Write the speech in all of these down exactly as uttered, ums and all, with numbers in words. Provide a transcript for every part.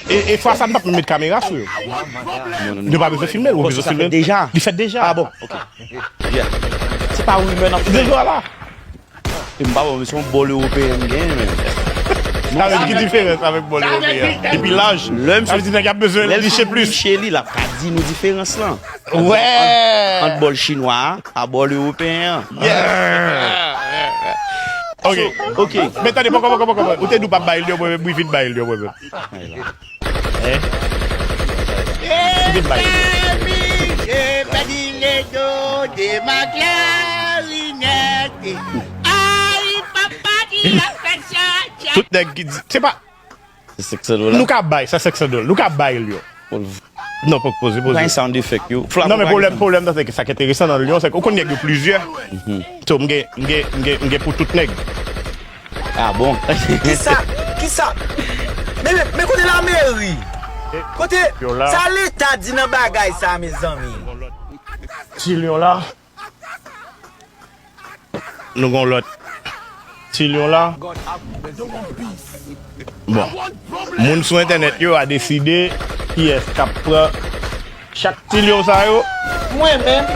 E, e fwa sa, m p ap menm met kamera sou yo. Non, non, Nou pa bezwen filme l, ou Bon, bezwen sa filme fèt l. Deja. Li fèt deja. Ah bon, ok. Yeah. Se pa rimè n ap Deja la. E m pa bon, men se yon bòl ewopeyen m genyen, men. Sa vle di ki diferans avèk bòl ewopeyen? Epi laj. Lè m Sa vle di nèg ap bezwen lè l liche fin plis. Liche li, l ap ka di nou diferans lan. Wè. Ant bòl chinwa a a bòl ewopeyen an. Yes. Ok. Ok. Men tande, poko, poko, poko. Ou te di w p ap bay l yo, mwen menm, wi, vin bay l yo, mwen menm. Hein? Vin bay l yo. Miche pèdi ledo de ma klarinèt. Ay, papa, ki la fè sa, sa. Tout nèg ki di, se pa, Se sèk san dola. Nou ka bay, sa sèk san dola. Nou ka bay l yo. Non, poko poze, Ou pa poze. Gen sound effect yo. Non, men pwoblèm, pwoblèm nan, se ke sa ki enteresan nan Lyon, se ke ou konn nèg yo plizyè. So, m gen, m gen, m gen, m gen pou tout nèg. Ah bon? Kisa? Kisa? Men, men, men kote lameri? Kote? Yo la. Sa leta di nan bagay sa, mezanmi? Ti Lyon la. Nou gon lòt. Ti Lyon la. Bon. Moun sou entènèt yo a deside kiyès k ap pran chak ti Lyon sa yo. Mwen menm.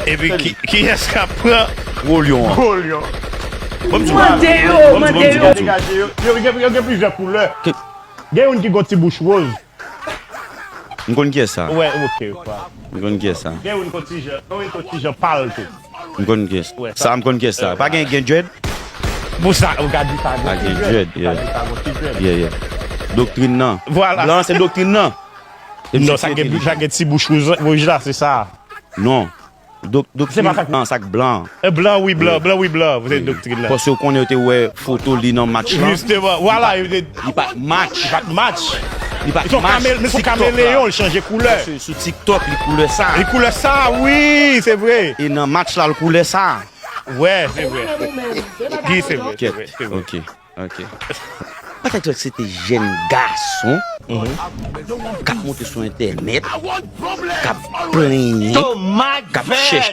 Epi ki, kiyès k ap pran Gwo Lyon an. gwo Lyon. Bon, m di w. Mande yo, Bon, m di w, mande bon, m di w, yo. bon, m di w. Degaje yo. Yo, yo, yo gen plizyè koulè. Ke- Gen youn ki gon ti bouch woz. M konn kiyès sa. Wè, ok. M konn kiyès sa. Gen youn gon ti jan, gen youn gon ti jan pal tou. M konn kiyès. Wè, Sa m konn kiyès sa. Pa gen gen dread. Bon, sa, ou ka di sa. Pa gen dread, yeah. Ou ka di sa, gon ti dread. Yeah, yeah. Doktrin nan. Vwala. Blan se doktrin nan. Non, sa gen, sa gen ti bouch wouj, wouj la, se sa. Non. Dok, Se pa sa. Doktrin nan, sa k blan. E blan, wi, blan, blan, wi, blan. Se doktrin nan. Paske w konnen yo te wè foto li nan match lan. Jisteman, vwala, yo te. Li pa t match. Li pa t match. Li pa t Se yon match. kamel-, men se yon TikTok la. Kameleyon, li chanje koulè. Paske sou TikTok, li koulè sa. Li koulè sa, wi, se vre. E nan match la, l koulè sa. Wè, se vre. Di, se vre, se vre, se vre. Ok, ok. Patèt se te jèn gason k ap monte sou entènèt, k ap plenyen, k ap chèche